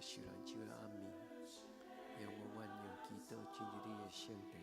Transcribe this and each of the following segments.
受難週的暗暝，讓我們用祈禱進入你的聖殿。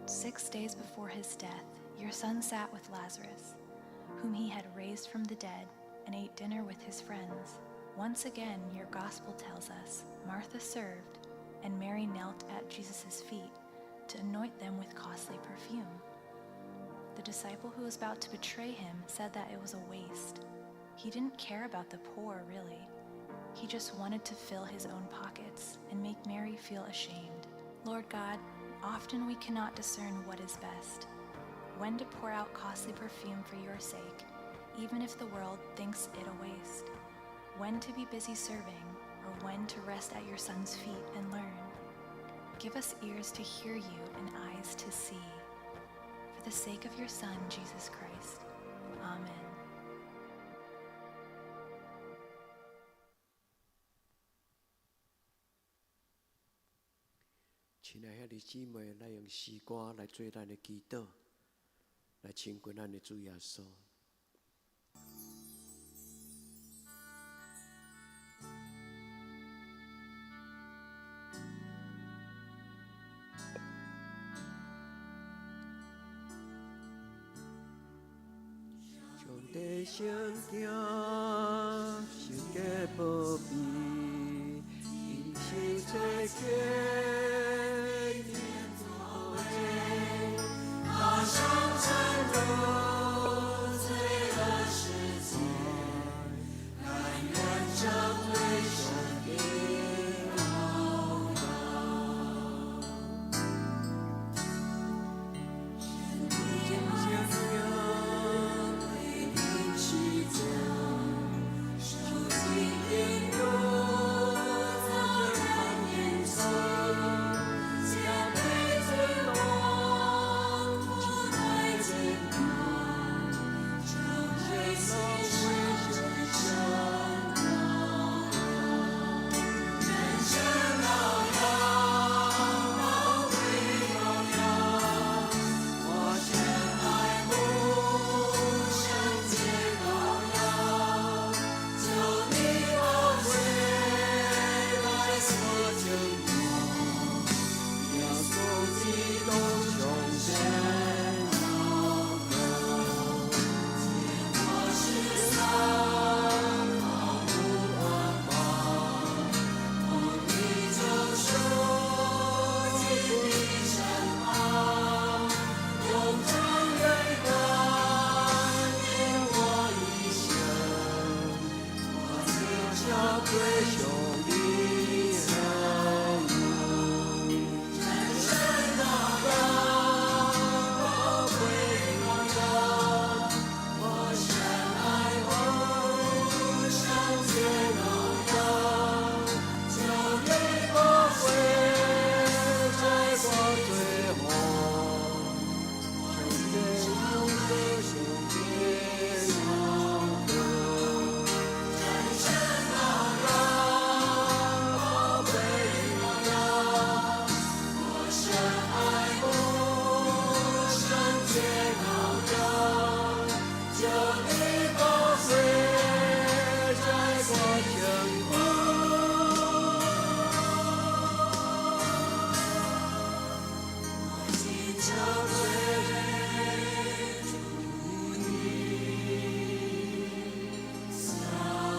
6 days before his death, your Son sat with Lazarus, whom he had raised from the dead, and ate dinner with his friends. Once again, your gospel tells us Martha served, and Mary knelt at Jesus' feet to anoint them with costly perfume. The disciple who was about to betray him said that it was a waste. He didn't care about the poor, really. He just wanted to fill his own pockets and make Mary feel ashamed. Lord God, often we cannot discern what is best, when to pour out costly perfume for your sake, even if the world thinks it a waste, when to be busy serving, or when to rest at your Son's feet and learn. Give us ears to hear you and eyes to see. For the sake of your Son, Jesus Christ. Amen. 親愛兄弟姊妹，咱用詩歌來做咱的祈禱，來親近咱的主耶穌。上帝聖潔，聖潔無比，伊是這天他上成了罪惡世界，甘願成為神的羔羊。神的愛子為釘十架，受盡凌辱，遭人厭棄，將被罪王苦待踐踏，成為犧牲之神羔羊。真神羔羊，寶貴羔羊，我深愛慕聖潔羔羊，求你寶血來洗淨我，耶穌基督上神羔羊，潔我十散，毫無惡報，蒙你救贖，進你身旁，永長為伴領我一生，我堅強歸向你恩真神羔羊，寶貴羔羊，我深愛慕聖潔羔羊，求你寶血在我最後，上帝永得上帝永得。真神羔羊，寶貴羔羊，我深愛慕聖潔羔羊，求你寶血在我前方，我心憔悴，主你逍遙。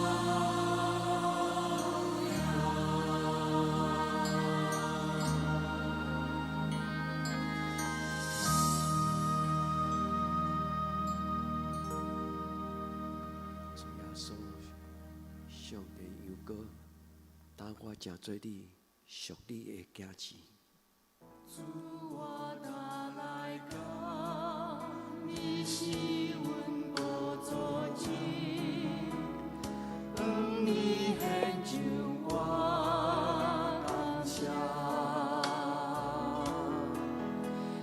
主耶穌，上帝羊羔，當我成做你屬你的囝兒。主我若來講，你是阮寶座前，當你獻上我感謝。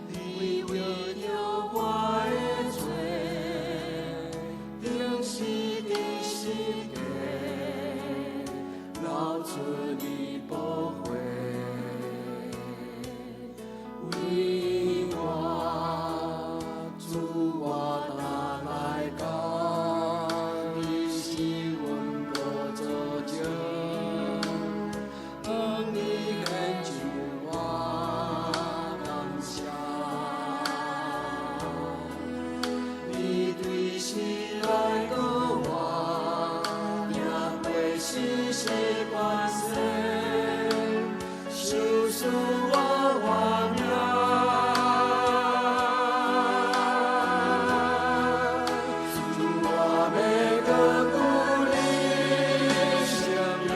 你為著我的罪，釘死佇十架，流出你寶血。為我，主我若來講，是權勢，受賜我活命。主，我欲閣顧你聖名，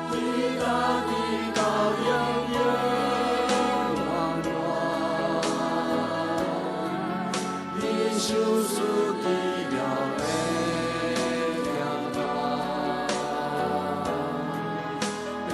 直到直到永永遠遠。你受賜奇妙的行動，永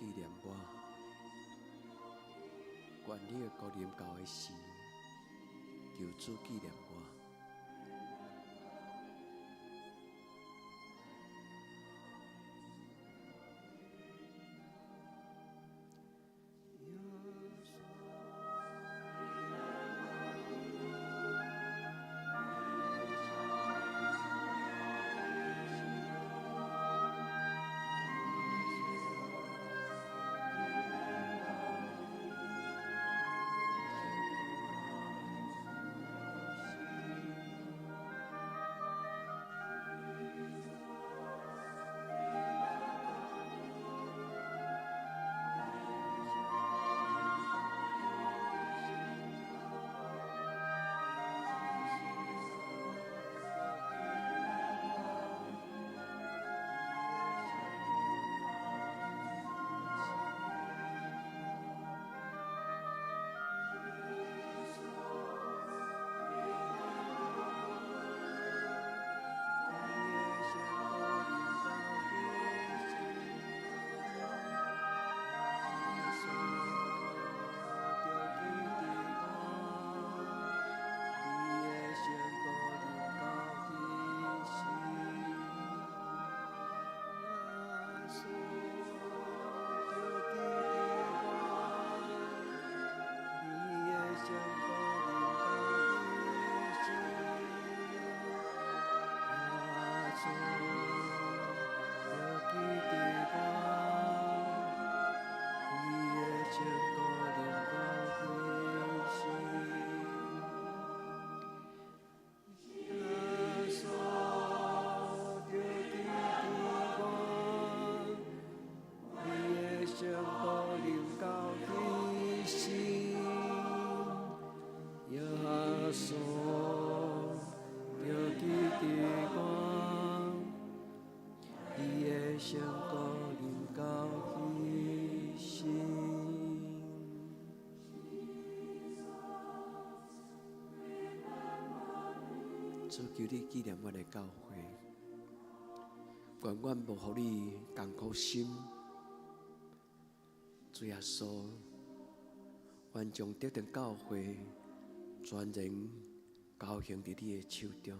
紀念我。願你的國臨到的時，求主紀念我。主，求你紀念阮的教會，願阮無予你艱苦心。主耶穌，願將得著教會全然交還佇你的手中。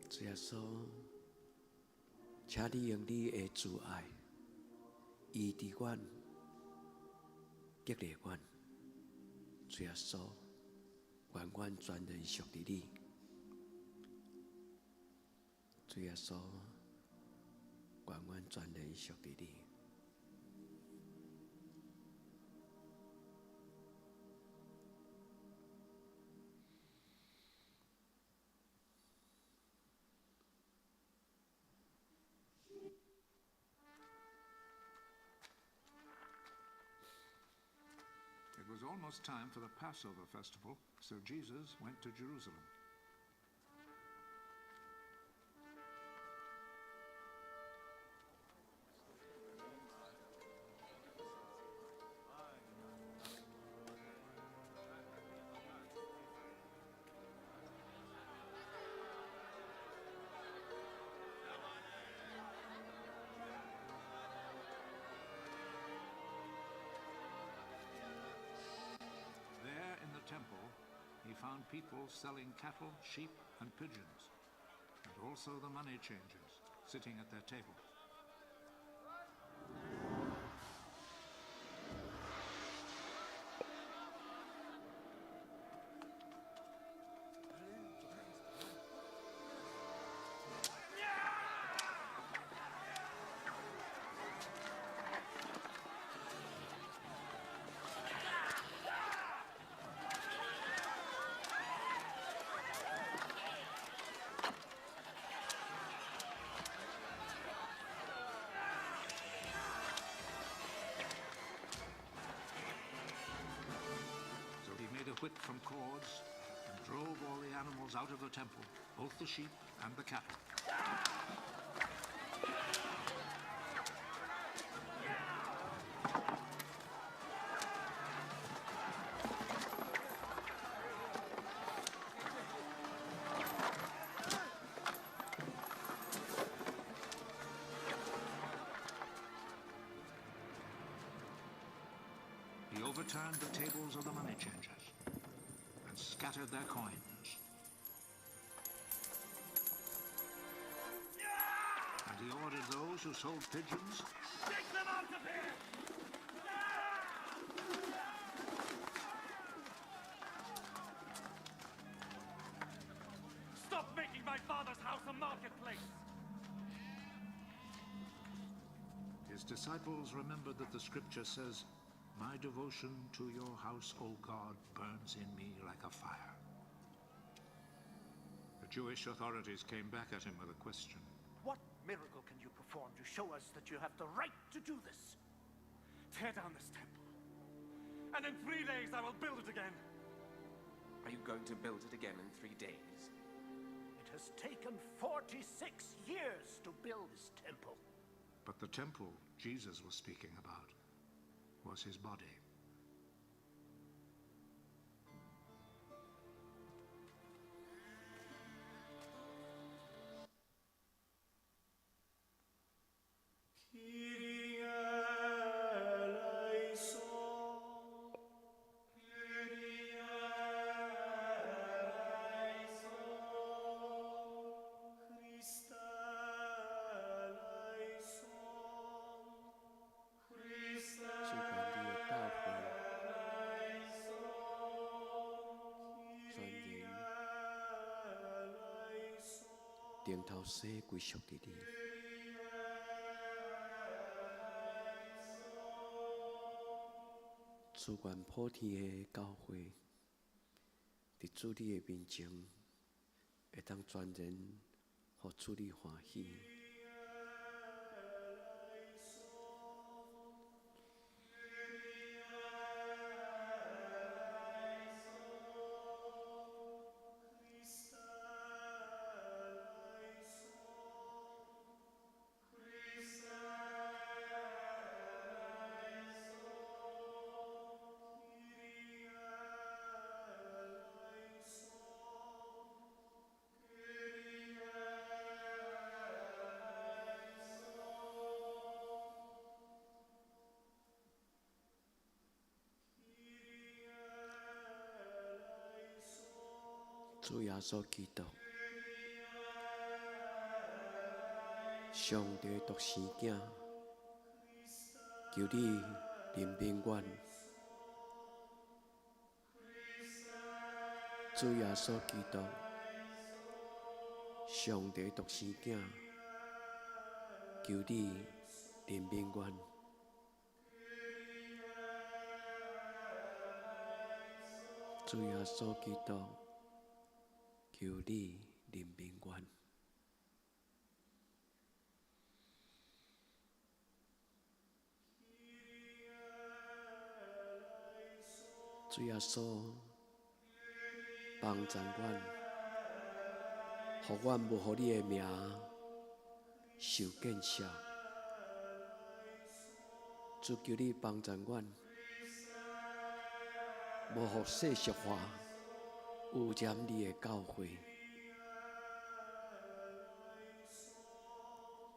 主耶穌，請你用你的慈愛醫治阮，激勵阮。主耶穌，願阮全然屬佇你。主耶穌，願阮全然屬佇你。 It was almost time for the Passover festival, so Jesus went to Jerusalem. There in the temple, he found people selling cattle, sheep, and pigeons, and also the money changers sitting at their tables. So he made a whip from cords and drove all the animals out of the temple, both the sheep and the cattle. Overturned the tables of the money changers and scattered their coins. And he ordered those who sold pigeons Take them out of here! Stop making my father's house a marketplace! His disciples remembered that the scripture says, "My devotion to your house, O God, burns in me like a fire." The Jewish authorities came back at him with a question. What miracle can you perform to show us that you have the right to do this? Tear down this temple, and in 3 days I will build it again. Are you going to build it again in 3 days? It has taken 46 years to build this temple. But the temple Jesus was speaking about was his body. 主願你的教會，全然重頭生歸屬佇你。主願普天的教會，佇主你的面前，會當全然予主你歡喜。主耶穌基督，上帝獨生囝，求你憐憫阮。主耶穌基督，上帝獨生囝，求你憐憫阮。主耶穌基督，求你憐憫阮。主耶穌，幫助阮，予阮無予你的名受見笑。主求你幫助阮，無予世俗化污染你的教會。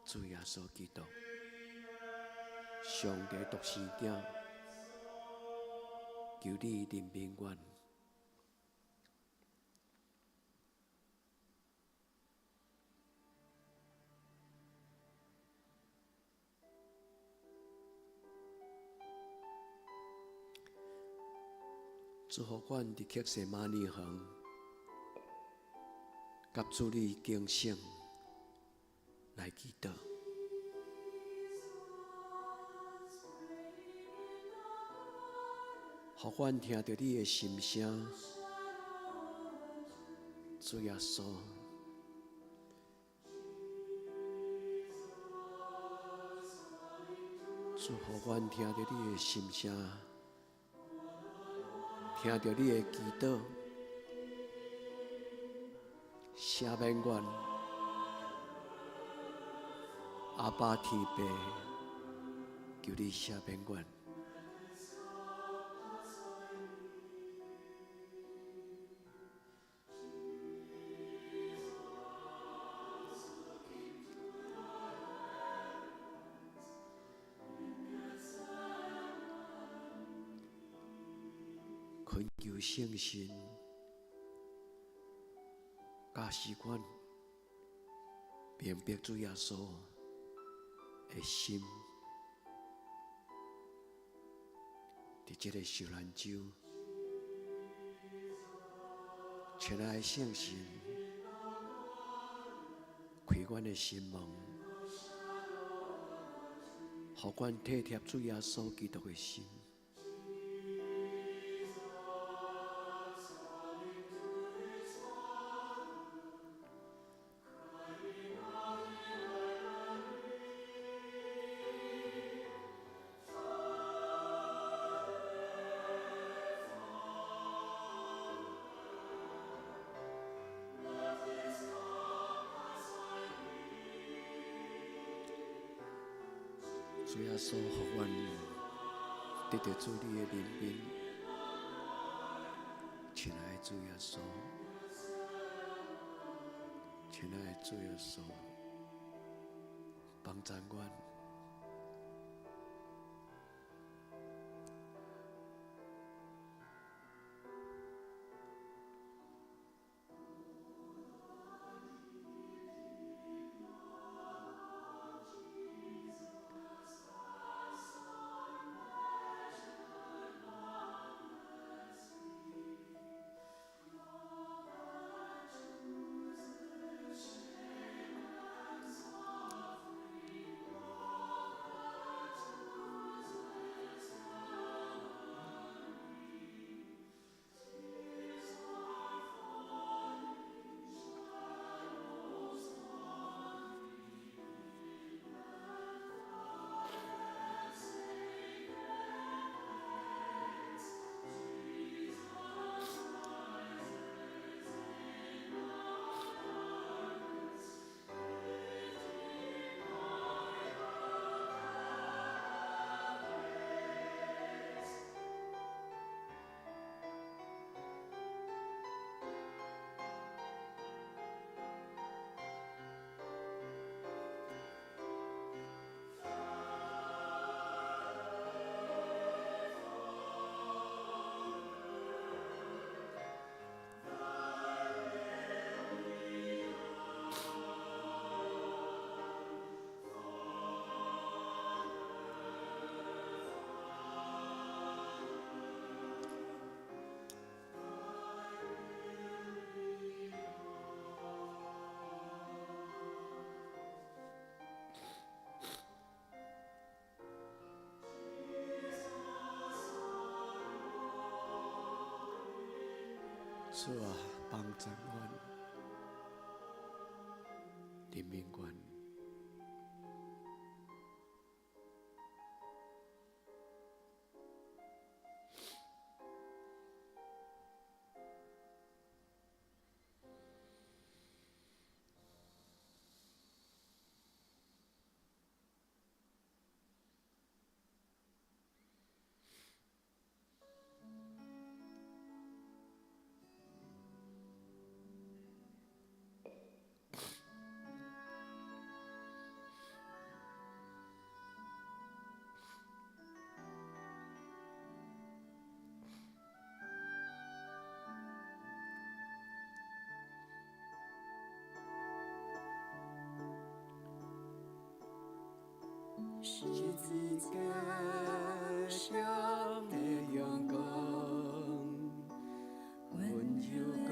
主耶穌基督，上帝獨生囝，求你憐憫阮。祝福阮佇客西馬尼園，佮主你警醒來祈禱。予阮聽著你的心聲，主耶穌。主予阮聽著你的心聲，聽著你的祈禱，赦免阮，阿爸天父，求你赦免阮。懇求聖神教示阮明白主耶穌的心，佇這个受難週，親愛的聖神，開阮的心門，予阮體貼主耶穌基督的心。主耶穌，予阮得著主你的憐憫，親愛的主耶穌，親愛的主耶穌，幫贊阮。主啊，幫助阮，憐憫阮。十字架上的陽光，溫柔的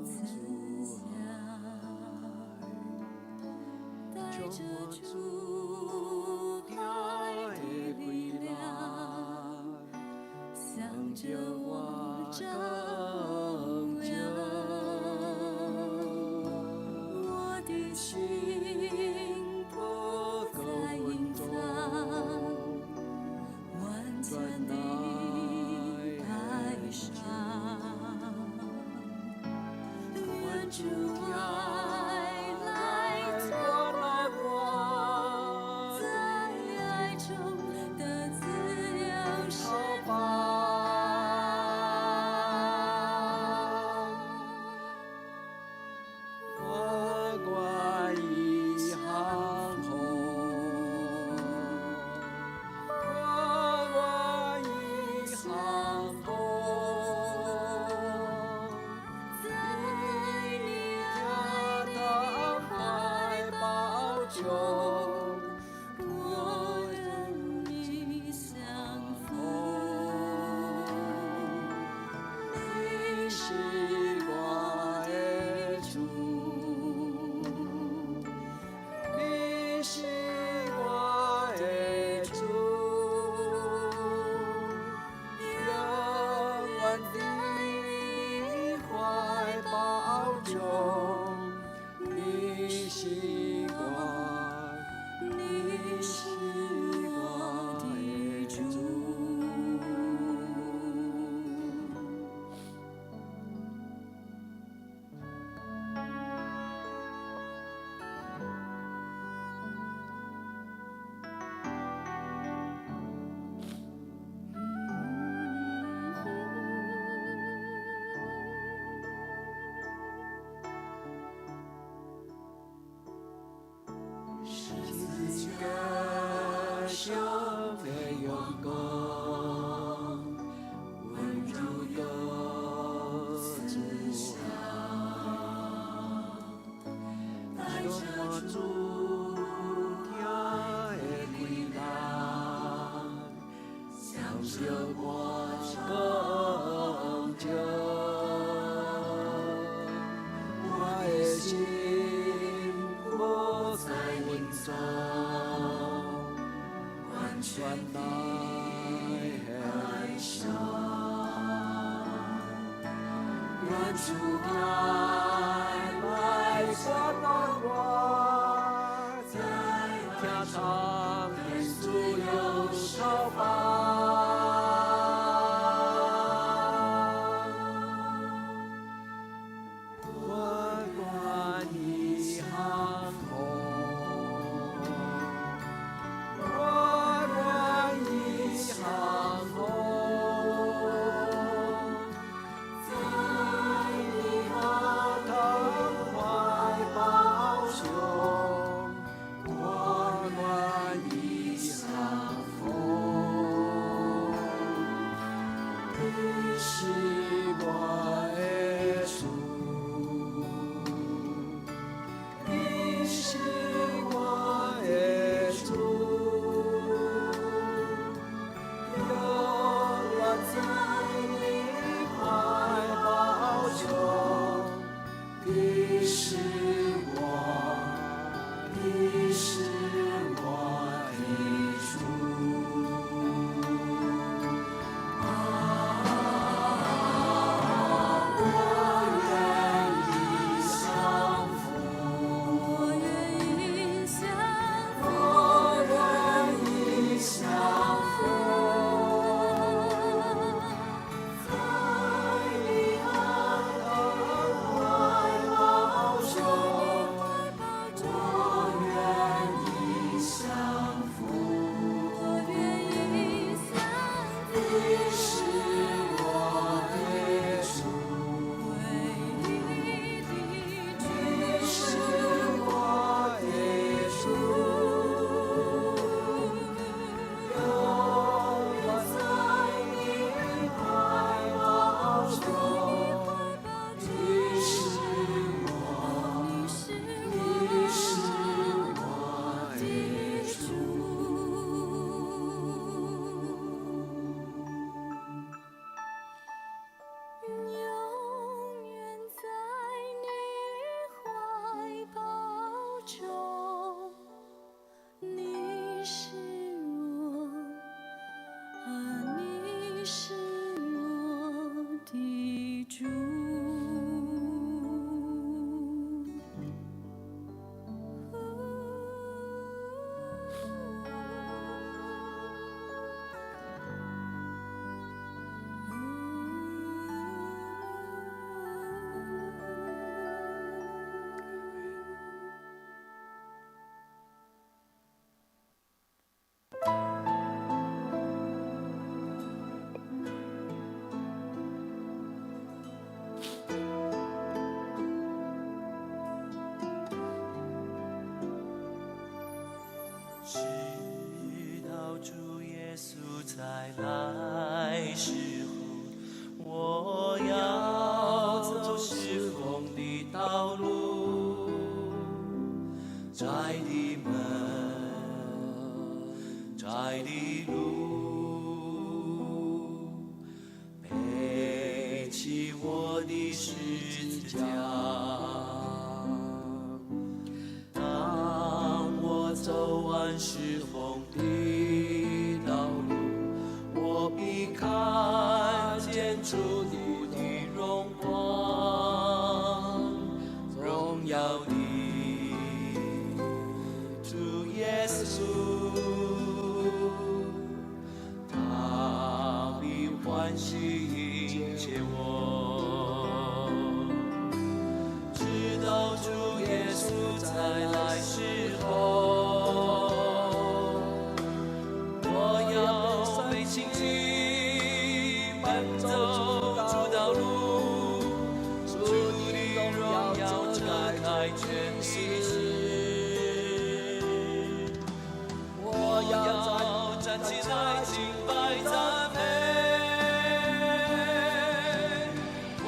慈祥，帶著主愛的力量，向著我照亮，我的心。惜我光照，我的心无再隐藏，完全来献上。愿主爱来充满我，在天堂的自由草房。我愿意降服，我愿意降服，在你阿堂怀抱中，我愿意降服。你是我的主，你是我的主，永远在你怀抱中。你是我，你是我的主。啊，我愿意降服，我愿意降服，我愿意降服，在你阿堂怀抱中，我愿意降服，我愿意降服，你是我的主，唯一的你是我的主，永远在你怀抱中，你是我，你你是我的主。永远在你怀抱中，你是我，啊，你是我的主。直到主耶稣再来时候，我要走侍奉的道路，窄的门，窄的路，背起我的十字架。当我走完侍奉的道路，我必看见主的荣光，荣耀的主耶稣，他必欢喜迎接我，直到主耶稣再来时候，我要被轻轻奔走主道路，主的荣耀遮开全地时，我要站起来敬拜赞美。我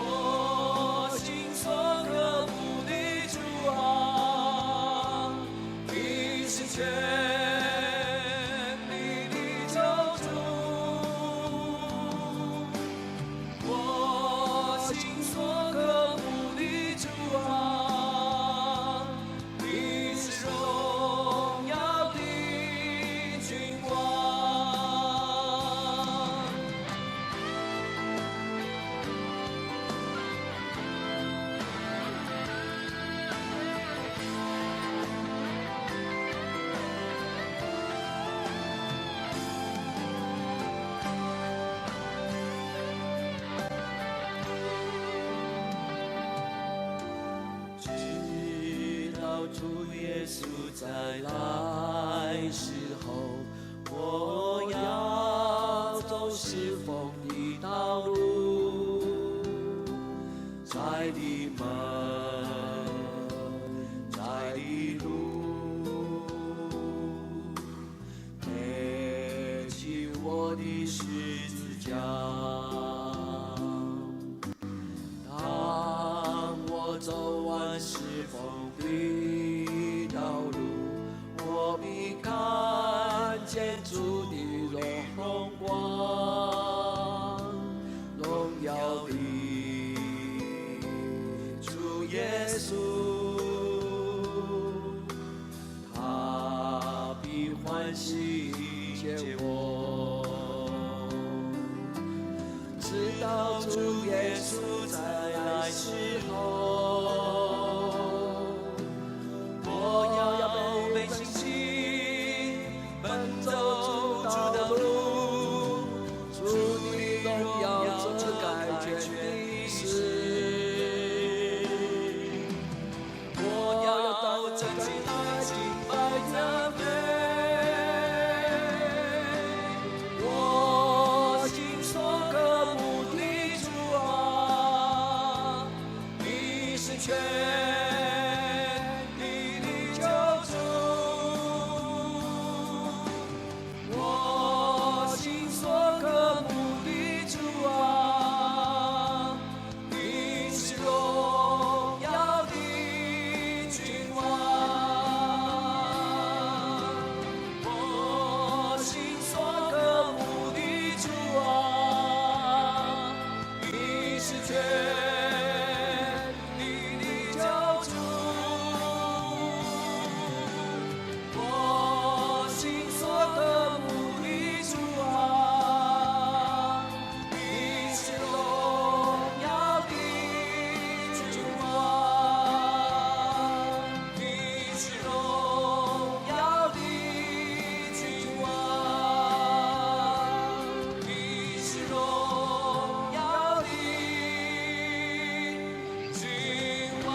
心所渴慕的主啊，你是全地的救主。穌再來時候，我要走侍奉的道路，窄的門，窄的路，背起我的十字架。當我走完侍奉的道路，我必看見主的榮光，榮耀的主耶穌，他必歡喜迎接我，直到主耶穌再來時候，我要背信心，奔走主道路，主的榮耀遮蓋全地時，我要站起來敬拜讚美，我心所渴慕的主啊，你是全地的救主，我心所渴慕的主啊，你是榮耀的君王，我心所渴慕的主啊，你是全地的救主，我心所渴慕的主啊，你是榮耀的君王，你是榮耀的君王，你是榮耀的君王。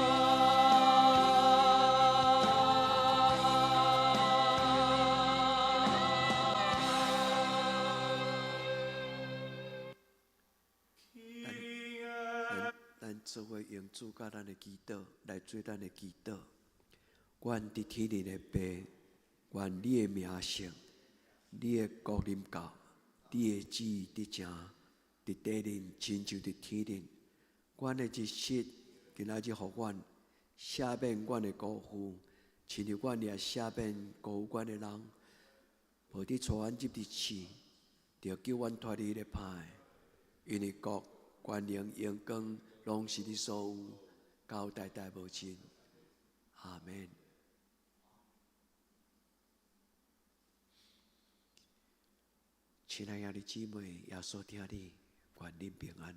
咱做伙用主佮咱的祈禱來做咱的祈禱。願佇天頂的父，願你的名聖，你的國臨到，你的旨意得成，佇地頂親像佇天頂。阮的一食，今仔日予阮，赦免阮的辜負，親像阮也赦免辜負阮的人。無得帶阮入佇試，著救阮脫離彼个歹的。因為國、權能、榮光，攏是你所有，到代代無盡。阿門。親愛的兄弟姊妹，耶穌疼你，願恁平安。